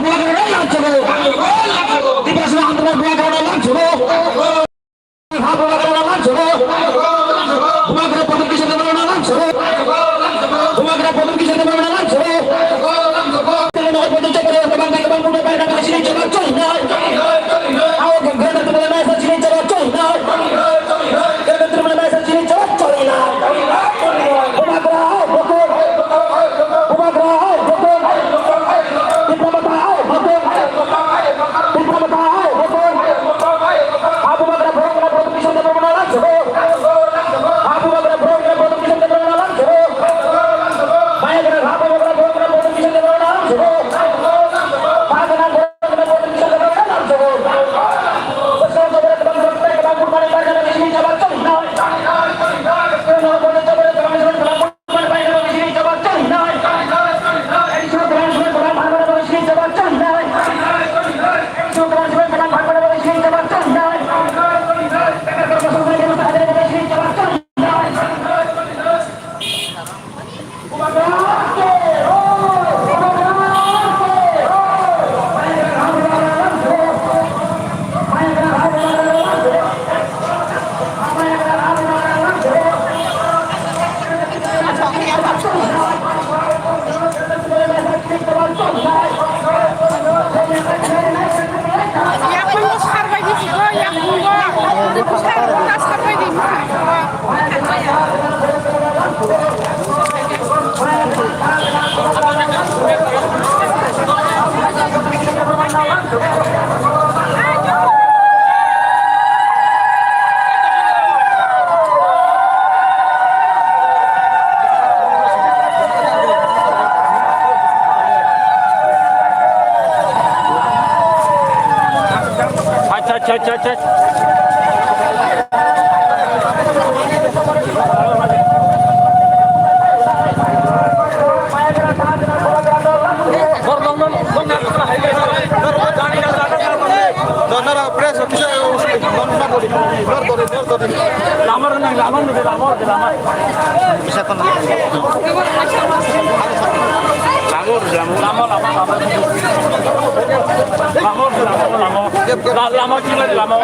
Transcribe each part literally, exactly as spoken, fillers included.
Bubagra lansogo. Tiprasano hamjakma Bubagra lansogo. Ha Bubagra lansogo. Bubagra protection department lansogo. Bubagra protection department lansogo. Yakung bo sar bai di, yakung bo. Sar bo ta sar bai di. Acha, acha, acha, acha. Nara press officer, nara, nara, nara. Lama rwnai, lama rwnai, lama rwnai, lama. Lama, lama, lama. Lama, lama, lama. La-, lama, lama.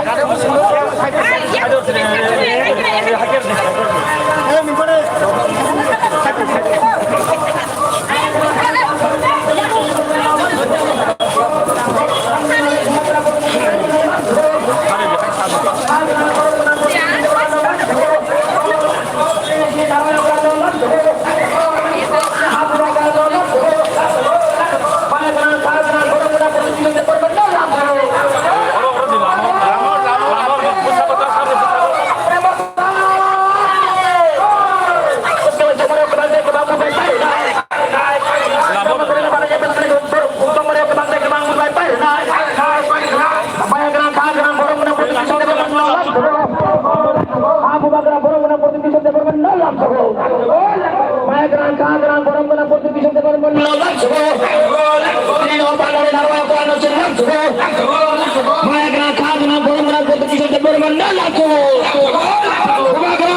Bubagra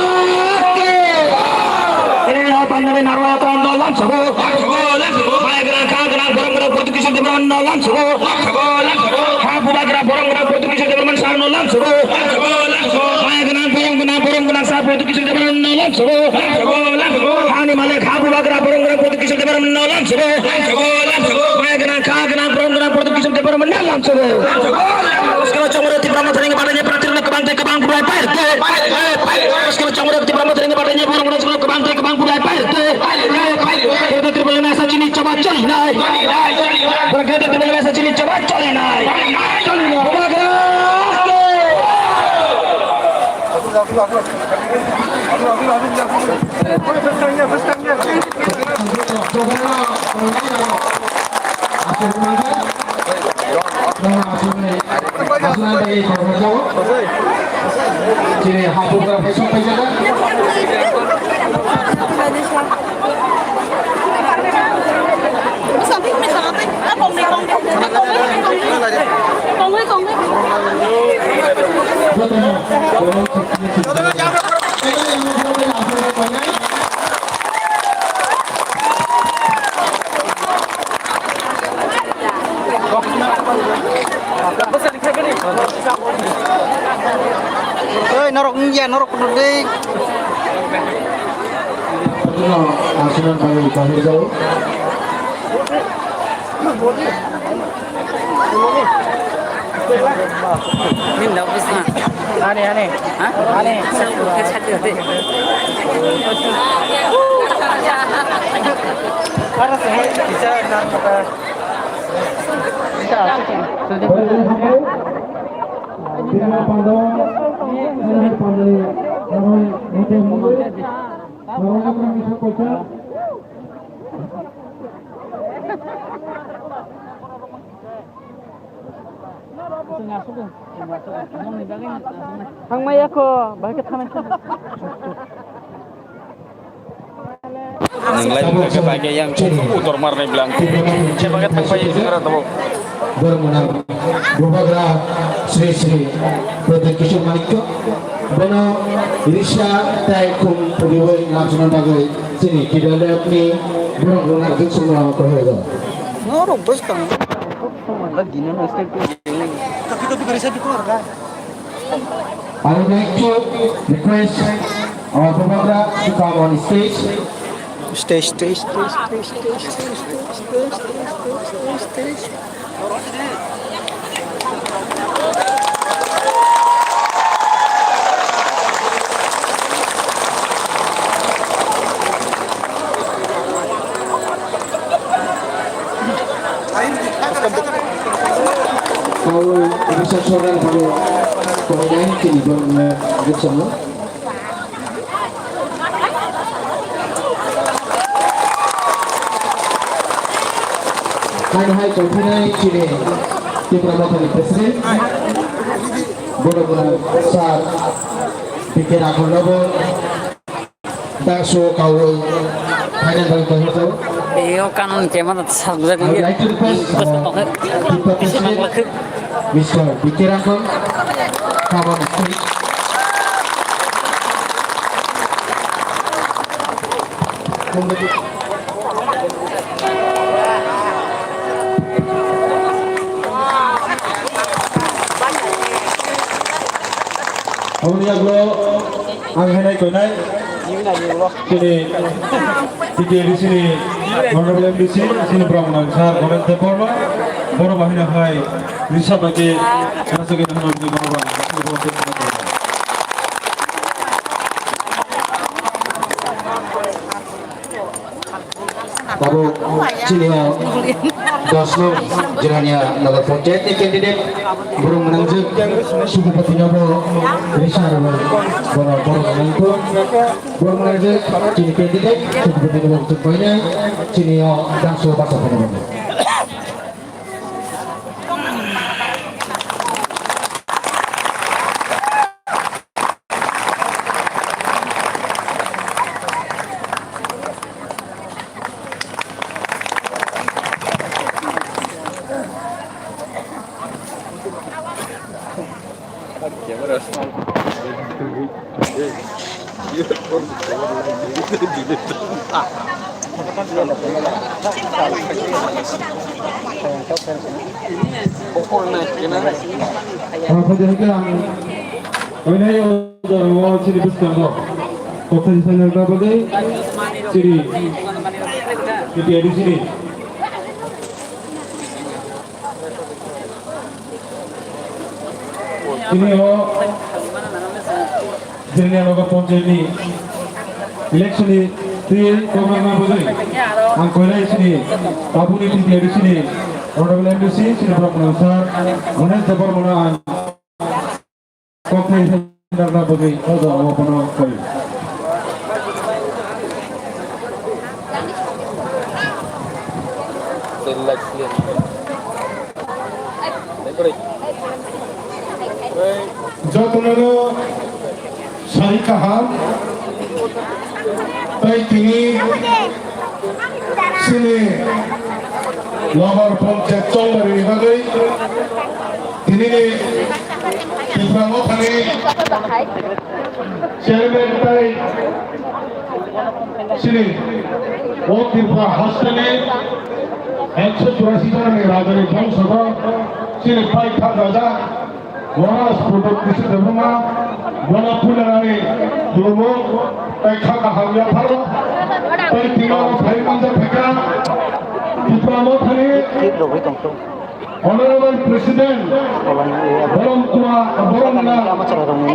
ke! Ini no pandai narwa tondo lamsogo. Bubagra ka gra borom gra Portugis department no lamsogo. Ha Bubagra borom gra Portugis department sar no lamsogo. Bubagra borom gra borom gra sar Portugis department no lamsogo. Ani malik ha Bubagra borom gra Portugis department no lamsogo. Bubagra ka gra borom gra Portugis department no lamsogo. Skala chomoro Tipra Motha ni bade ni pratir no kabang te kabang bubai pair te. Skala chomoro Tipra Motha ni bade ni borom gra skala kabang te kabang bubai pair te. Greater Tipraland ni asa chini choba choli nai. Greater Tipraland ni asa chini choba choli nai. Bubagra. Chini hapu ka pesok pejada. Oi, norok wngya, norok kudu de. Aswkno bagwi bahai jao. Ani, ani. Ha? Ani. Para sa hai, bisa nang kata. Thangmaya kho, bahai khe thanai kho. Nwng lai buphang khe bai khe yang chukhu utor marnai bwlang. Khe bai khe thang bai khe khara tabuk. Borok mwnang Bubagra Sri Sri Pradyot Kishore Manikya. Bono risa tei khum puriwi lamsina bagwi chini T W F ni borok rwna rijak songno kohogo. Norok bwskang. Tapi tapi kari sabi keluarga. I would like to request our Bubagra to come on stage. Stage, stage, stage, stage. Kawi bisa soran kawi kawi lain kini bang gusama. Hai hai kawi nai kini Tipra Mothani President. Bono bono sir P K Rakhol Nobo. Dakso kawi final bai kaiha tau. Eyo kanon kemana subject I would like to request, uh, the participant, Mister B K Rakhol, come on stage. Aboni yagulo ang henai koinai chini T T A D C ni Honorable M D C chini borok nang sir Ganesh Debbarma borok bahai no hai risa bai khe rasa khe nang nang borok. Tabuk chini o dos nung Jirania Nagar Panchayat ni candidate borok mwnangjak Sudipati no bo risa rwui bono borok mwnangkuk. Borok mwnangjak chini candidate Sudipati no bo chukbainai chini o dangso basa phano. Ang phaidi hwnkhe ang oinai o jorao chini bwskango kokthaisa sangjak bagwi chini T T A D C ni Tini o Jirania Nagar Panchayat ni election ni twi koknang bagwi ang koinai sini tabukni T T A D C ni Honorable M D C sini borok mwnang sir Ganesh Debbarma no ang kokthai sanjakna bagwi o jaga o bono koi. Jotono no sari kaham tei tini chini Nagar Panchayat chongmani bagwi tini ni Tipra Mothani Chairman tei chini o Tripura hasteni ekso churasi jona ni raja ni bongsogo chini pai thang raja Maharaj Pradyot Kishore Debbarma, bono puilani khulumo, tei kha kaham yapharo, tei tini o phai manjak phaikha, Tipra Mothani Honorable President, Borom Kuma, Borom Gana,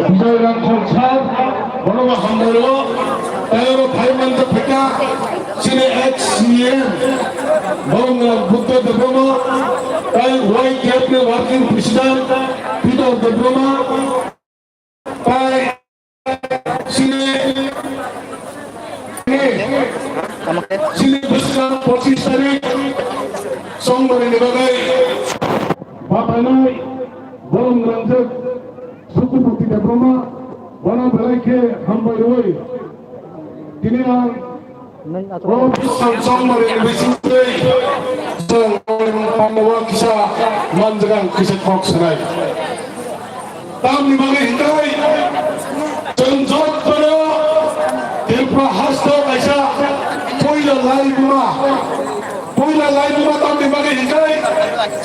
Bijoy Rangkhol Sir, bono hambai o, tei oro phai manjak phaikha, chini ex C M, Borom Gana Buddha Debbarma, tei Y K F ni Working President, Peter Debbarma, tei chini, chini bwskang pochisni tarik Songbarini bagwi bapainai Borom Gana Sukupati Debbarma, bono belai khe hambai rwui tini ang Nung ato. O Songbarini bisingtwi chwng Pambawa kisa manjwkang kisa kok sanai. Tamni bagwi hwnkhe chwng jottono Tripura hasto kaisa puila laibuma, puila laibuma tamni bagwi hwnkhe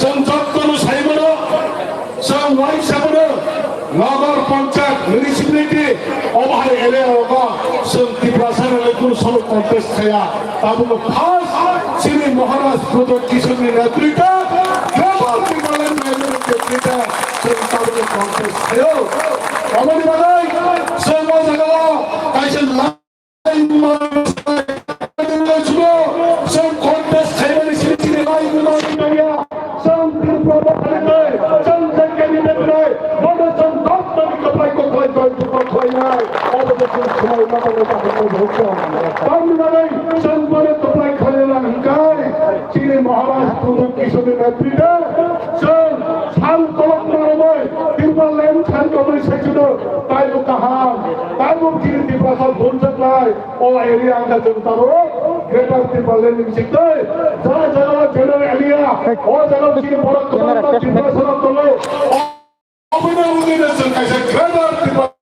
chwng jottono saimano. Chwng uaisa bono Nagar Panchayat municipality obo hai area rogo chwng Tiprasa rok kunu sobo contest khaya. Tabukno first chini Maharaj Pradyot Kishore ni netrita, Global Tipraland ni netrita chwng tabukno contest khayo. Aboni bagwi chwng o jagao kaisa la- Chwng contest khaimani simi simi lai wngmani nangya. Chwng Tripura bwkhani tei chwng je candidate nai, bono chwng doktorni kwplai kwkhlai joy dukho khlainai. Obo je chwng swmai mano wngkha, tamni bagwi chwng bono kwplai khlaina hwnkhe chini Maharaj Pradyot Kishoreni netrite chwng sal kolok narwgwi Tipraland sal kolokni saichwino taibo kaham, taibo chini Tiprasa bunjaknai. O area wngkha chwng tabuk Greater Tipraland ni bisingtwi jara jara general area, o jaga chini borok kwbangma Tiprasa rok tongo. O, obono wngwi no chwng kaisa Greater Tipraland,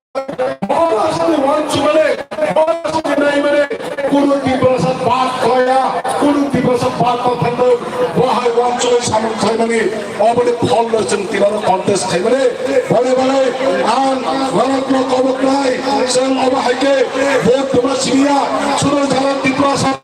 o rajani uansukmani, o rajani naimani, kunu Tiprasa bad khlaiya, kunu Tiprasa bad ma thangwi, bo hai uansugwi samung khlaimani. Oboni pholno chwng tinano contest khaimani. Bari bari ang borokno koboknai, chwng obo hai khe vote tuma simiya, sudo jara Tiprasa